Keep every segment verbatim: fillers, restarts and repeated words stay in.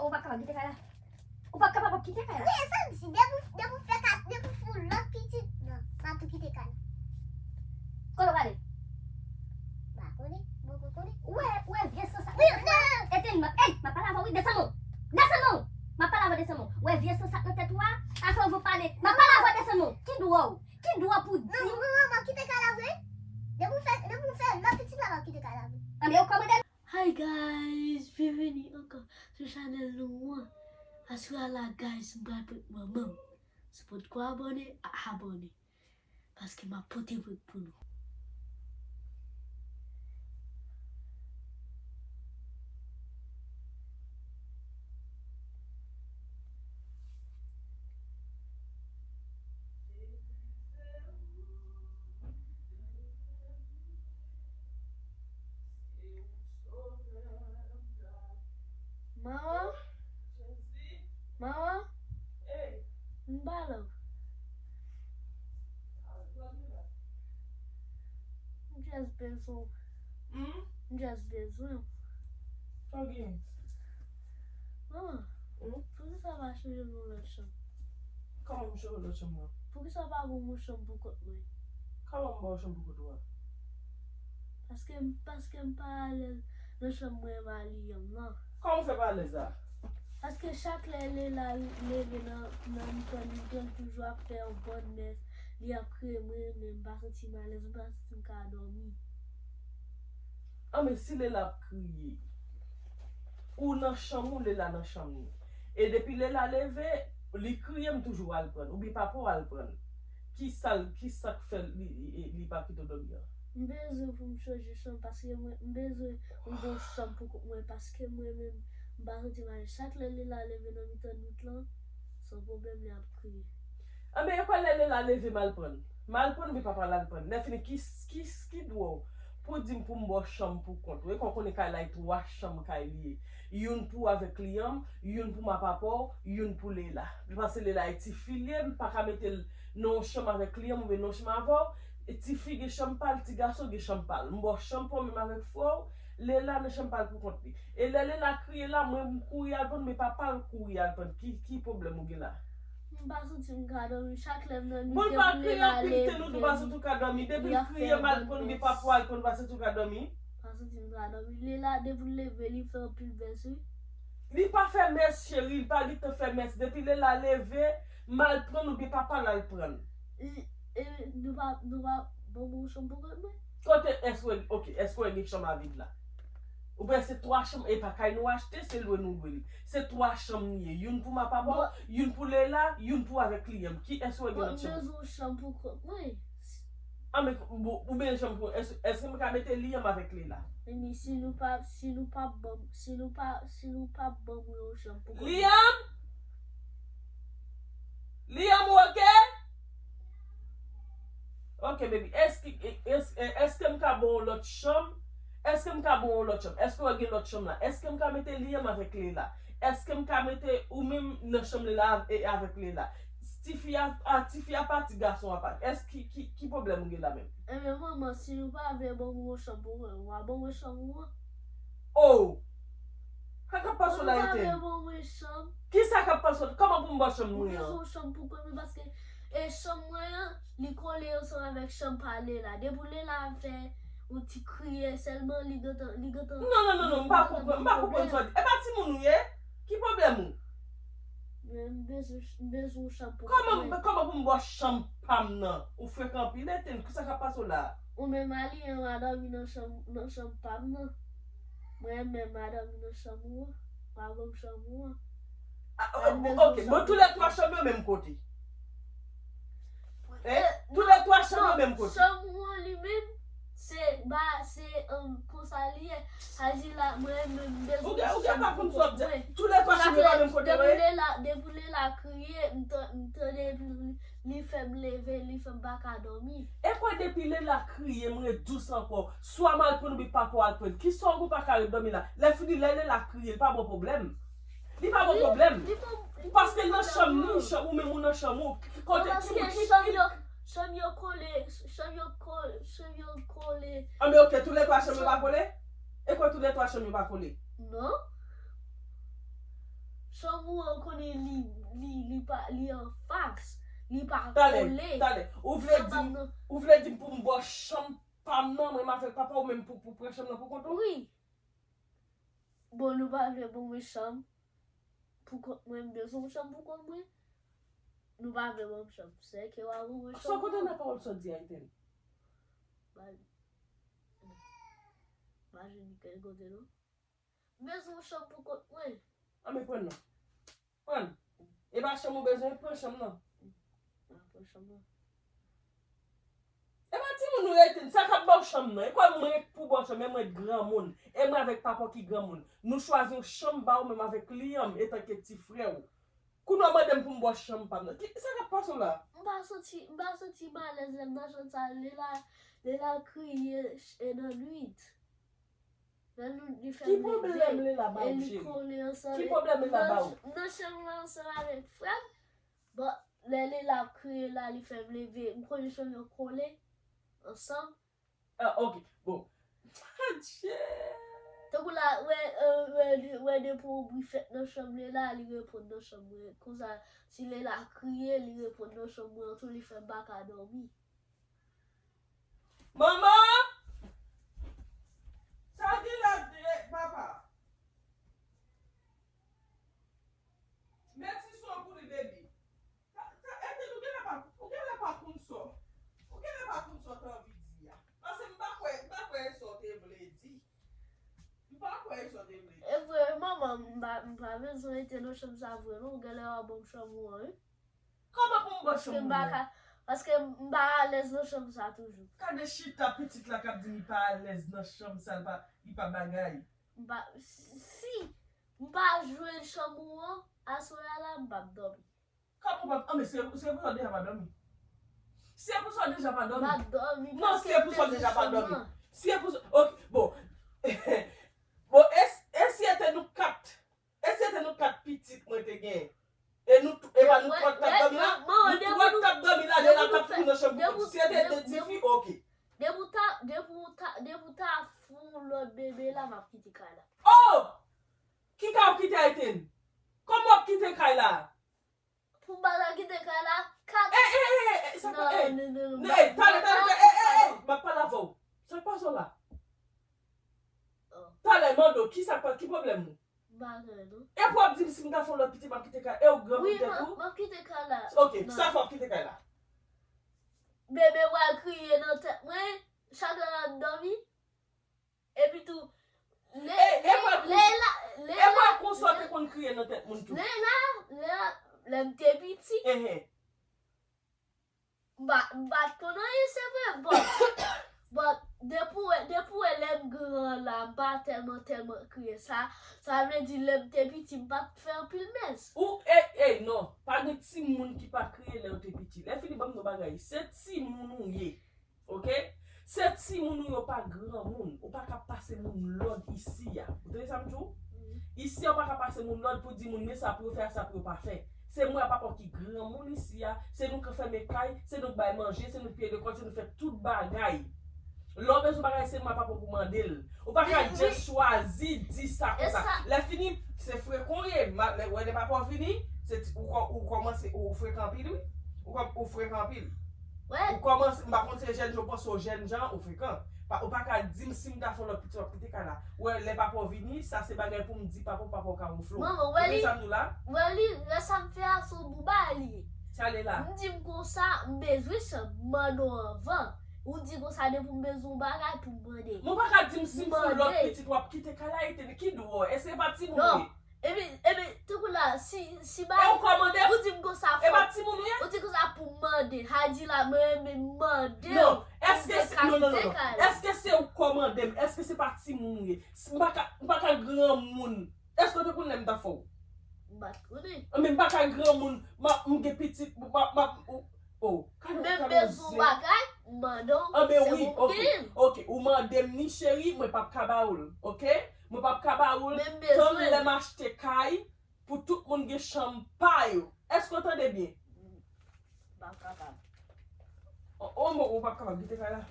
Ou p ap kapab kite kay la? Ou p ap kapab ap kite kay la? Wi, e sa m di, depi w, depi w fè kat, depi w fè yon lòt pitit, non, m ap tou kite kay la. Kote w prale? M pa konnen, mwen poko konnen. Ou wè, ou wè vye sansal. Wi, non, non, non. Etèn, m ap, ey, m ap pale avè w, wi, desann non. Desann non. M ap pale avè w, desann non. Ou wè vye sansal nan tèt ou a, afè w vin pale. M ap pale avè w, desann non. Ki dwa w? Ki dwa w pou di? Non, non, non, m ap kite kay la vre. Depi w fè, depi w fè lòt pitit la, m ap kite kay la vre. Anben, ou kòmande. Hi guys, byenveni ankò sou chanèl nou an. Aswè a la guys, m pral prank manman m. Si w potko abòne, abòne. Paske m ap pote prank pou nou. Manman? Manman? M pa la. M just bezwen. Hmm? M just bezwen. Sa w gen? Manman, hmm? Poukisa w pa chanje m yon lòt chanm? Kòman m chanje lòt chanm nan? Poukisa w pa ban m yon chanm pou kont mwen? Kòman m ba w chanm pou kont ou a? Paske, paske m pa alèz nan chanm mwen e Liam nan. Kòman w fè pa alèz la? Paske chak lè Lela leve nan, nan mitan nuit lan, li toujou ap fè yon bòn mès, li ap kriye, mwen menm, m pa santi m alèz, m pa santi m ka dòmi. Anben, si Lela ap kriye, ou nan chanm ou, Lela nan chanm li. E depi Lela leve, li kriye, m toujou al pran l. Oubyen papa w al pran l. Kisa l, kisa k fè li, li, li pa kite w dòmi an? M bezwen pou m chanje chanm paske mwen, m bezwen m gon chanm pou kont mwen paske mwen menm, m pa santi m alèz. Chak lè Lela leve nan mitan nuit lan, se yon pwoblèm li ap kriye. Anben, e kwè lè Lela leve m al pran l. M al pran l, men papa l al pran l. Lè fini, ki, ki, ki dwa w pou di m pou m ba w chanm pou kont ou? E kwè w konnen kay la e twa chanm kay li ye. Youn pou avèk Liam, youn pou ma papa w, youn pou Lela. Paske Lela e tifi li ye, m pa ka mete l nan yon chanm avèk Liam oubyen nan yon chanm avè w. E tifi gen chanm pa l, ti gason gen chanm pa l. M ba w chanm pa w menm avèk frè w, Lela nan chanm pa l pou kont li. E lè Lela kriye la, mwen m kouri al pran l, men papa l kouri al pran l. Ki, ki pwoblèm ou gen la? M pa santi m ka dòmi. Chak lè m nan nuit, depi Lela leve, li ap fè yon bòn mès. Bon, l pa kriye anpil, tenten ou tou pa santi w ka dòmi. Depi l kriye, m al pran l, men papa w al pran l, pa santi w ka dòmi. Pa santi m ka dòmi. Lela, depi l leve, li fè anpil mès, wi. Li pa fè mès, cheri, li pa gentan fè mès. Depi Lela leve, m al pran l oubyen papa l al pran l. E, e, nou pa, nou pa ban m yon chanm pou kont mwen? Kote, èske w, ok, èske w gen chanm a vid la? Ou wè se twa chanm, e pa kay nou achte, se lwe nou lwe li. Se twa chanm li ye. Youn pou ma papa w, youn pou Lela, youn pou avèk Liam. Ki èske w gen lòt chanm? Bon, m bezwen yon chanm pou kont mwen. Ah, men, bon, ou bezwen chanm pou, èske, èske m ka mete Liam avèk Lela? Mimi, si nou pa, si nou pa ban m, si nou pa, si nou pa ban mwen yon chanm pou kont mwen. Liam? Liam, ou ok? Ok, baby. Èske, èske, èske m ka ba w lòt chanm? Èske m ka ba w lòt chanm? Èske w gen lòt chanm la? Èske m ka mete Liam avèk Lela? Èske m ka mete ou menm nan chanm Lela av-, e avèk Lela? Tifi a, a, tifi a pati, gason a pati. Èske ki, ki, ki pwoblèm ou gen la menm? Ebyen, manman, si nou pa vle ban m yon chanm pou mwen, w a ban mwen chanm ou an? Oh! Sa k ap pase w la, Etèn? Ou pa vle ban mwen chanm? Kisa k ap pase w? Kòman pou m ba w chanm mwen an? Ou bezwen yon chanm pou kont mwen paske, e, chanm mwen an, li kole ansanm avèk chanm pa Lela. Depi Lela fè yon ti kriye sèlman, li gentan, li gentan, non, non, non, non, m pa konprann, m pa konprann sa w di. E pa timoun ou ye? Ki pwoblèm ou? Men m bezwen, m bezwen yon chanm pou kont mwen. Kòman, kòman pou m ba w chanm pa m nan? Ou frekan anpil, Etèn. Kisa k ap pase w la? Ou menm, Liam a dòmi nan chanm, nan chanm pa m nan. Mwen menm, m a dòmi nan chanm ou an. W a ban m chanm ou an. Ah, oh, ok, bon, tou lè twa chanm yo menm kote. Hein? Tou lè twa chanm yo menm kote. Chanm ou an li menm, se ba, se, um, konsa li ye. Sa di la, mwen menm, m bezwen yon chanm pou kont mwen. Ou gen, ou gen pa konn sa w ap di. Tou lè twa chanm yo pa menm kote, wi. Depi Lela, depi Lela kriye, m tan-, m tande li, li fè m leve, li fè m pa ka dòmi. E kwè depi Lela kriye, m ret dous ankò. Swa m al pran l oubyen papa w al pran l. Kisa w pa ka ret dòmi la? Lè fini, lè Lela kriye, li pa ba w pwoblèm. Li pa ba w pwoblèm. Paske l nan chanm li, chanm ou menm ou nan chanm ou. Kote ki, ki, chanm yo, chanm yo kole, chanm yo kole, chanm yo kole. Anben, ok, tou lè twa chanm yo pa kole? E kwè tou lè twa chanm yo pa kole? Non. Chanm ou an konnen li, li, li pa, li anfas. Li pa Talè, kole. Talè. Ou vle di m, ou vle di m pou m ba w chanm pa m nan, mwen m avèk papa ou menm pou, pou pran chanm nan pou kont ou? Wi. Bon, nou pa vle ban mwen chanm pou kont mwen, m bezwen yon chanm pou kont mwen. Nou pa vle ban m chanm. Se ke w a ban mwen chanm. Sa kote nan pawòl sa di a, Etèn? Ba, ba jeni kèl kote non. M bezwen yon chanm pou kont mwen. Anben pran nan. Pran. E pa chanm ou bezwen, pran chanm nan. Nan pran chanm nan. E pa timoun ou rete, sa k ap ba w chanm nan. E kwè mwen pou ba w chanm, e mwen granmoun. E mwen avèk papa w ki granmoun. Nou chwazi yon chanm ba ou menm avèk Liam etanke ti frè w. Kounye w mande m pou m ba w chanm pa m nan. Ki, sa k ap pase w la? M pa santi, m pa santi m alèz lè m nan chanm sa, lè la, lè la kriye e nan nwit. Lè nou li fè Ki m pwoblèm leve, Lela ba e ou, li cheri? kole ansanm. Ki pwoblèm Lela ba ou? M nan chanm nan ansanm avèk frè m. Bon, lè Lela ap kriye la, li fè m leve. M konnen chanm yo kole ansanm. Ah, ok. Bon. Adje. Tankou la, wè, euh, wè, li- wè depi w ouvri fèt nan chanm Lela, li reponn nan chanm mwen. Konsa, si Lela kriye, li reponn nan chanm mwen tou, li fè m pa ka dòmi. Manman! Sa gen la, eh, papa? Met ti son pou li, baby. Sa, sa, Etèn, ou genlè pa, ou genlè pa konn sa. Ou genlè pa konn sa w te anvi di a. Paske m pa kwè, m pa kwè e sa w te vle di. M pa kwè e sa w te vle di. E vre, manman, m pa, m pa bezwen rete nan chanm sa vre, non. Ou genlè w a ban m chanm ou an, wi. Kòman pou m ba w Paske chanm m pa ou an? ka, paske m pa alèz nan chanm sa toujou. Gade chita pitit la k ap di li pa alèz nan chanm sa, li pa, li pa bagay. M pa, si, si m pa jwenn chanm ou an, aswè a la, m p ap dòmi. Kòman w p ap, ah, men se, se pou sa w deja pa dòmi. Se pou sa w deja pa M dòmi. p ap dòmi Non, paske se pou sa w deja pa dòmi. Se pou sa, ok, bon. Bon, e, e si e te nou kat, e si e te nou kat pitit mwen te gen, e nou, e pa nou twa k t ap dòmi la? Nou twa k t ap dòmi la, Lela t ap fini nan chanm pou kont. Si e te de tifi, ok. Depi w ta, depi w ta, depi w ta fè yon lòt bebe la, m ap kite kay la. Oh! Ki kay w kite a, Etèn? Kòman w ap kite kay la? Pou m pa ta kite kay la, kat. Eh, eh, eh, eh, sa pa, eh. Non, non, non, Ne, talè, talè, talè, eh, eh, eh, m ap pale avè w. Sa k pase w la? Oh. Talè, mande w, ki sa k pase, ki pwoblèm ou? M pa gen, non. E pou w ap di m si m ta fè yon lòt pitit, m ap kite kay, e w gran Wi, pou tèt m ou? m ap kite kay la. Ok, Non. Sa fè w ap kite kay la? Bebe pral kriye nan tèt mwen, chak lè n ap dòmi. Epi tou, lè, E, e lè, pral lè la, lè E pa la, konsa w te konn kriye nan tèt moun tou. Lè la, lè, lè m te piti, Ehe. m pa, m pa t konn anyen, se vre, but, but, depi w wè, depi w wè lè m gran la, m pa tèlman, tèlman kriye sa, sa vle di lè m te piti, m pa t fè anpil mès. Ou, ey, ey, non. Pa gen timoun ki pa kriye lè yo te piti. Lè fini, ban m yon bagay. Se timoun ou ye. Ok? Se timoun ou yo pa granmoun. Ou pa ka pase moun lòd isi a. Ou tande sa m di w? Isi a, ou pa ka pase moun lòd pou di moun men sa pou yo fè, sa pou yo pa fè. Se mwen ak papa w ki granmoun isi a. Se nou k fèmen kay, se nou k bay manje, se nou k peye lekòl, se nou k fè tout bagay. Lè w bezwen bagay, se mwen ak papa w pou mande l. Ou pa ka just chwazi di sa konsa. Lè fini, se frekan w ye. Lè papa w vini, se ti, ou, ou kòmanse, ou frekan anpil, wi. Ou, ou frekan anpil. Ou kòmanse, m pa konn se jèn jan, ou panse w jèn jan, ou frekan. Ou pa ka di m si m ta fè yon lòt pitit, w ap kite kay la. Ou wè, lè papa w vini, sa se bagay pou m di papa w, papa w ka wonfle w. Ou konprann sa m di w la? Wè li, lè sa m fè a, se yon bouba li ye. Sa l ye la. M di m konsa, m bezwen sa, m mande w anvan. Ou di konsa depi m bezwen yon bagay pou m mande. Men w pa ka di m si m fè yon lòt pitit, w ap kite kay la, e te ki dwòl, e se pa timoun ou ye. Epi, epi, tankou la, si, si ba. E ou kòmande? Ou di m konsa fò. E pa timoun ou ye? Ou di konsa pou m mande. Ha di la, mwen renmen mande. Non, èske se, non, non, non, non. Èske se ou kòmande m? Èske se pa timoun ou ye? M pa ka, m pa ka granmoun. Èske w te konn lè m ta fè w? M pa t konnen. Men m pa ka granmoun, m gen pitit, m ap, m ap, oh, kado, kado zen. Menm bezwen bagay, m mande w, se mwen ki genyen. Ok, ou mande m ni cheri, mwen p ap ka ba ou l, ok? Mwen p ap ka ba ou l, tann lè m achte kay, pou tout moun gen chanm pa yo. Èske w tande byen? M pa kapab. Oh, oh, bon, ou p ap kapab kite kay la?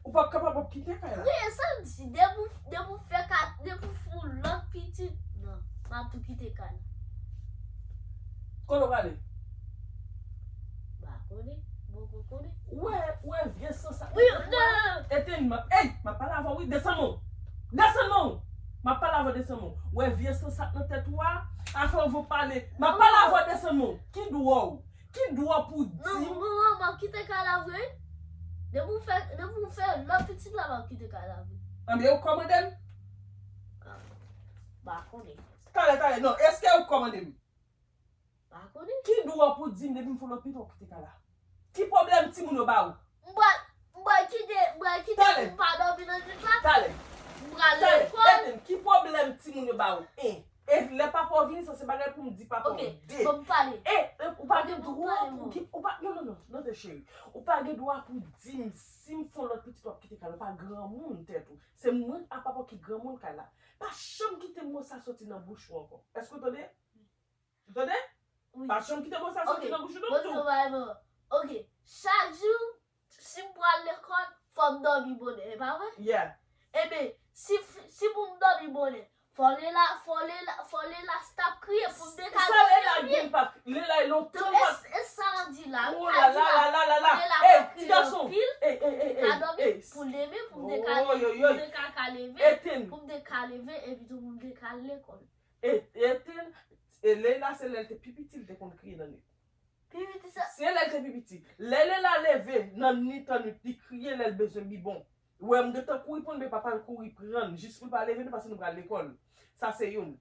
Ou p ap kapab ap kite kay la? Wi, e sa m di, depi w, depi w fè ka, depi w fè yon lòt pitit, non, m ap tou kite kay la. Kote w prale? M pa konnen. M poko konnen. Ou wè, ou wè vye sansat Wi, nan tèt ou a? non. Etèn, m ap, ey, m ap pale avè w, wi, desann men w. Desann men w. M ap pale avè w, desann men w. Ou wè vye sansat nan tèt ou a? Afè w vo pale. M ap pale avè w, desann men w. Ki dwa w? Ki dwa w pou di Non, m? Manman, m ap kite kay la vre. Depi w fè, depi w fè lòt pitit la, m ap kite kay la vre. Anben, ou kòmande m? M pa konnen. Talè, talè, non. Èske ou kòmande m? M pa konnen. Ki dwa w pou di m depi m fè lòt pitit w ap kite kay la? Ki pwoblèm timoun yo ba ou? M pral, m pral kite, m pral kite Talè. Pou m pa dòmi nan nèt la. Talè. M pral Talè. lekòl. Etèn, ki pwoblèm timoun yo ba ou? En. E lè papa w vini, sa se bagay pou m di papa w. Ok, De. Ban m pale. E, e, ou pa Ok, gen bon, dwa pale, pou bon. ki, ou pa, non, non, non, non, tande cheri. Ou pa gen dwa pou di m si m fè yon lòt pitit w ap kite kay la, ou pa granmoun tèt ou. Se mwen ak papa w ki granmoun kay la. Pa janm kite mo sa soti nan bouch ou ankò. Èske w tande? Ou tande? Wi. Pa janm kite mo sa soti Ok, nan bouch ou, non, Bon, m di nou w. Bay, bon. Ok, chak jou, si m pral lekòl, fò m dòmi bonè, e pa vre? Yeah. Ebyen, si, f- si pou m dòmi bonè, fò Lela, fò Lela, fò Lela stop kriye pou m te ka Sa dòmi Lela anpil. Gen pa, Lela e lontan Donk, pa. e, e sa w di la, wi, Oh pa la di la la. la la la la. Lela Ey, pa ti kriye gason. Anpil, Ey, ey, ey, ka ey, dòmi ey. pou leve, pou m te ka Oy, leve, oy, pou m oy. te ka, ka leve, Etèn. Pou m te ka leve, epi tou pou m te ka al lekòl. E, Etèn, e Lela se lè l te pi piti l te konn kriye nan nwit. Pi piti sa. Se lè l te pi piti. Lè Lela leve nan nwit an nwit, li kriye lè l bezwen bibwon. Ou wè m gentan kouri pran l, men papa l kouri pran l jis pou l pa leve nou paske nou pral lekòl. Sa se youn.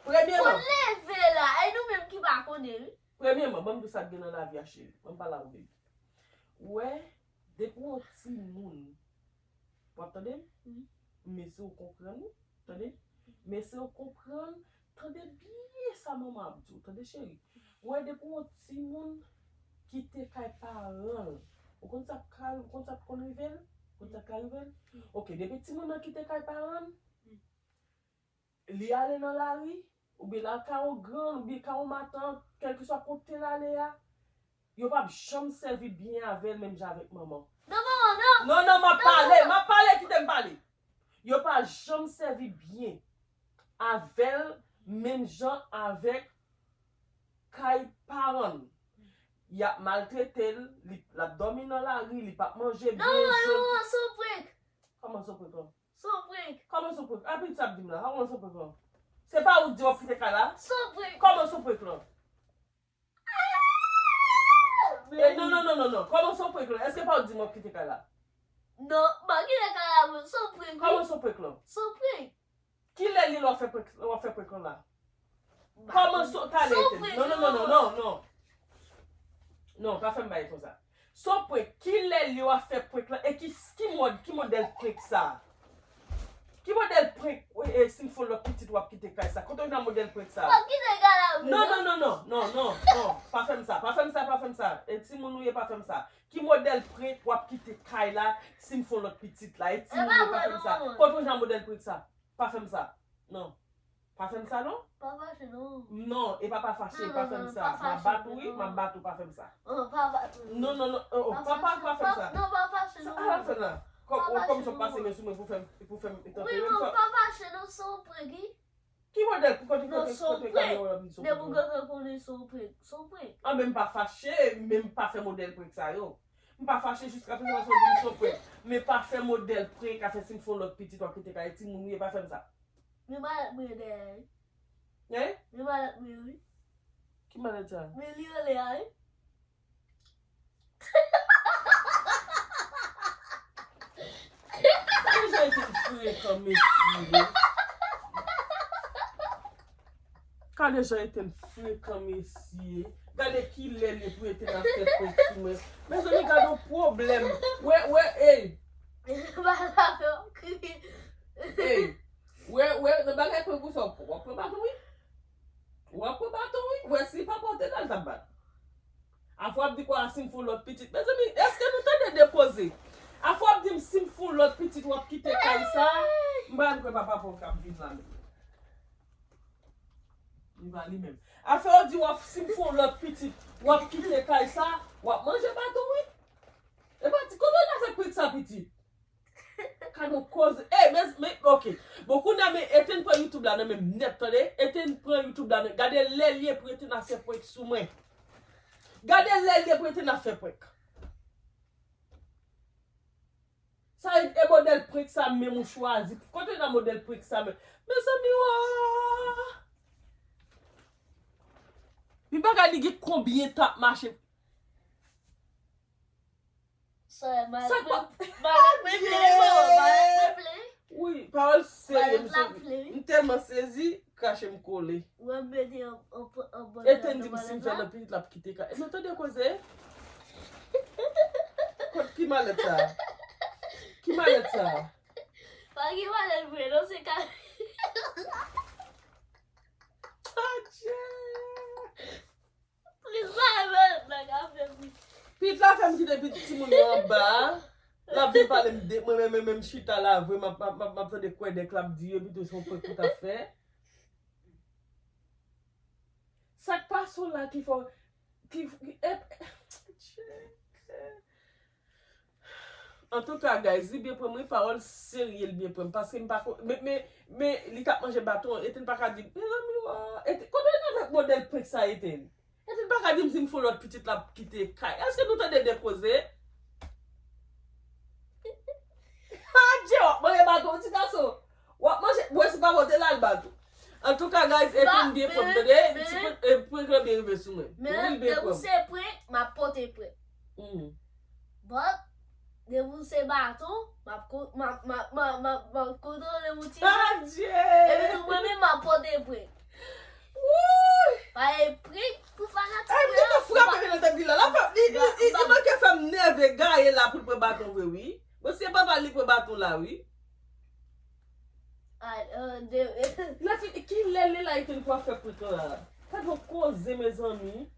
Pou Premyèman, leve la, e nou menm ki pa konnen, wi. Premyèman, ban m di w sa k gen nan lavi a, cheri. Ban m pale avè w, baby. Ou wè, depi w yon timoun, w ap tande m? Wi. Men si w konprann, tande? Men si w konprann, tande byen sa manman ap di w, tande, cheri? Ou wè, depi w yon timoun kite kay paran l, ou konn sa k ka, ou konn sa k konn rive l? Ou konn sa k ka rive l? Ok, depi timoun nan kite kay paran l, li ale nan lari, oubyen l al kay yon grann, oubyen kay yon matant, kèlkeswa kote l ale a, yo p ap janm sèvi byen avè l menm jan avèk manman. Non, manman, non. Non, non, m ap pale, m ap pale, kite m pale. Yo pa janm sèvi byen avè l menm jan avèk kay paran l. Y ap maltrete l, li, l ap dòmi nan lari, li p ap manje byen. Non, manman, non, manman, se yon prank. Kòman se yon prank lan? Se yon prank. Kòman se yon prank? Apre sa ap di m la, kòman se yon prank lan? Se pa ou di w ap kite kay la? Se yon prank. Kòman se yon prank lan? Eh, non, non, non, non, non. Kòman se yon prank lan? Èske pa ou di m w ap kite kay la? Non, m pa kite kay la, mwen. Se yon prank, wi. Kòman se yon prank lan? Se yon prank. Kilè li lè w ap fè prank, w ap fè prank lan la? M pa Kòman konn. se, talè, Se yon Etèn? prank, Non, non, non, non, non, non. Non, pa fè m bagay konsa. Se yon prank. Kilè li w ap fè prank lan? E ki, ki mòd, ki modèl prank sa? Ki modèl prank, e, e, si m fè yon lòt pitit w ap kite kay sa? Kote w jwenn modèl prank sa? M ap kite kay la, mwen. Non, non, non, non, non, non, non. Pa fè m sa, pa fè m sa, pa fè m sa. E timoun ou ye, pa fè m sa. Ki modèl prank w ap kite kay la si m fè yon lòt pitit la? E timoun ou ye, pa fè m sa. Kote w jwenn modèl prank sa? Pa fè m sa. Non. Pa fè m sa, non. Pa fache, non. Non, e pa pa fache, pa fè m sa. M ap bat ou, wi, m ap bat ou, pa fè m sa. Oh, pa bat ou. Non, non, non, oh, oh, papa, pa fè m sa. Non, pa fache, non. Sa a fè la. Kòm, oh, kòm se w pase men sou mwen pou fè m, pou fè m tante. Wi, non, pa fache, non, se yon prank, wi. Ki modèl, kote, Non, kote, se yon kote prank. kamera w ap di se yon Depi w prank? gentan konnen se yon prank, se yon prank. An, men m pa fache, men m pa fè modèl prank sa yo. M pa fache jiska prezan paske w di m se yon prank. Men pa fè modèl prank afè si m fè yon lòt pitit w ap kite kay timoun ou ye, pa fè m sa. Men malad mwen dèyè, wi. Hein? Men malad mwen, wi. Ki malad sa? Men li anlè a, wi. Kade jan Etèn frekan, mesye. Kade jan Etèn frekan, mesye. Gade kilè li pou Etèn ap fè prank sou mwen. Mezanmi, gade yon pwoblèm. Wè, wè, ey. Ey. Wè, wè, nan bagay prank ou sa, w ap pran baton, wi. W ap pran baton, wi. Wè, si pa pote la, l t ap bat. Afè w ap di kwa si m fè yon lòt pitit. Mezanmi, èske nou tande de koze? Afè w ap di m si m fè yon lòt pitit, w ap kite kay sa. M pa menm kwè papa pa w k ap vin la menm. Li pa li menm. Afè w di w ap, si m fè yon lòt pitit, w ap kite kay sa, w ap manje baton, wi. E pa ti kote w ta fè prank sa, pitit. Ka nou koze. Ey, men, men, ok. Bon, kounye a, men Eten pran YouTube la nan men m nèt, tande. Eten pran YouTube la nan. Gade lè l ye pou Eten ap fè prank sou mwen. Gade lè l ye pou Eten ap fè prank. Sa e, e modèl prank sa menm ou chwazi. Kote nan modèl prank sa menm? Mezanmi, oh! Li pa ka di gen konbyen tan ap mache. Sa, malèt mwen, malèt mwen plen, non, malèt mwen plen. Wi, pawòl serye, m tèlman sezi, krache m kole. Ou wè m mete an, an, an bòt Eten di m si m fè nan pitit l ap kite kay. Mwen tande koze. Kot ki malèt sa? Ki malèt sa? Pa gen malèt vre, non, se ka. Adje! Plis pa e malèt la ka fè m. Pitit la fè m kite pitit timoun yo anba. L ap vin pale m de mwen menm, menm, menm chita la vre, m ap, m ap, m ap, m ap tande kwèdèk l ap di yo, pito se yon prank ou t ap fè. Sa k pase w la ki fè w, ki, ki, e, Antouka, guys, li byen pran m, wi, pawòl serye, li byen pran m, paske m pa ko-, men, men, men, li t ap manje baton, Eten pa ka di, mezanmi, wa, Eten, kote w jwenn avèk modèl prank sa, Eten? Eten pa ka di m si m fè yon lòt pitit l ap kite kay. Èske nou tande de koze? Adje, w ap manje baton, ti gason. W ap manje, bwè si pa pote l al bat ou. Antouka, guys, Eten byen pran m, tande, ti prank, e, prank lan byen rive sou mwen. Wi, l byen pran m. Men, depi w se prank, m ap pote prank. Hmm. But, depi w se baton, m ap ko-, m ap, m ap, m ap, m ap, m ap kontwole w ti jan. Adje! Epi tou, mwen menm, m ap pote prank. Wouy! Pa e prank pou fanatik mwen. Ay, m te ka frape men nan tèt li la. La fè, li, li, li, li manke fè m nève gaye la pou l pran baton vre, wi. Bon, se papa li pran baton la, wi. Ay, euh, de... Lè fi, ki lè li la Eten pou ap fè prank lan la? Sa bon koze, mezanmi.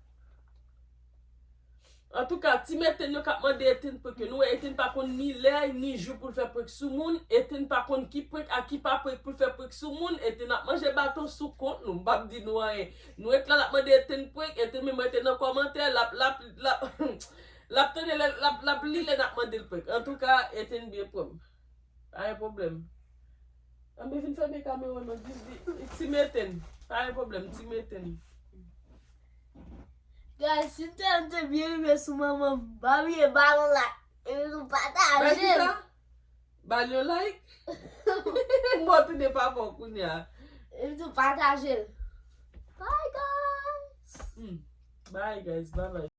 Antouka, team Eten yo k ap mande Eten prank yo. Nou wè Eten pa konn ni lè, ni jou pou l fè prank sou moun. Eten pa konn ki prank ak ki pa prank pou l fè prank sou moun. Eten ap manje baton sou kont nou. M p ap di nou anyen. Nou ret la, l ap mande Eten prank. Eten menm rete nan kòmantè. L ap, l ap, l ap, l ap tande lè, l ap, l ap li lè n ap mande l prank. Antouka, Eten byen pran m. Pa gen pwoblèm. Anben vin fèmen kamera non, di, di, di, team Eten. Pa gen pwoblèm, team Eten. Guys, si te te byen rive sou manman m, pa bliye ba l yon like. Epi tou pataje l. Ba l yon like. Mwen tounen papa w kounye a. Epi tou pataje l. Bye, guys. Hmm. Bye, guys. Bye, bye.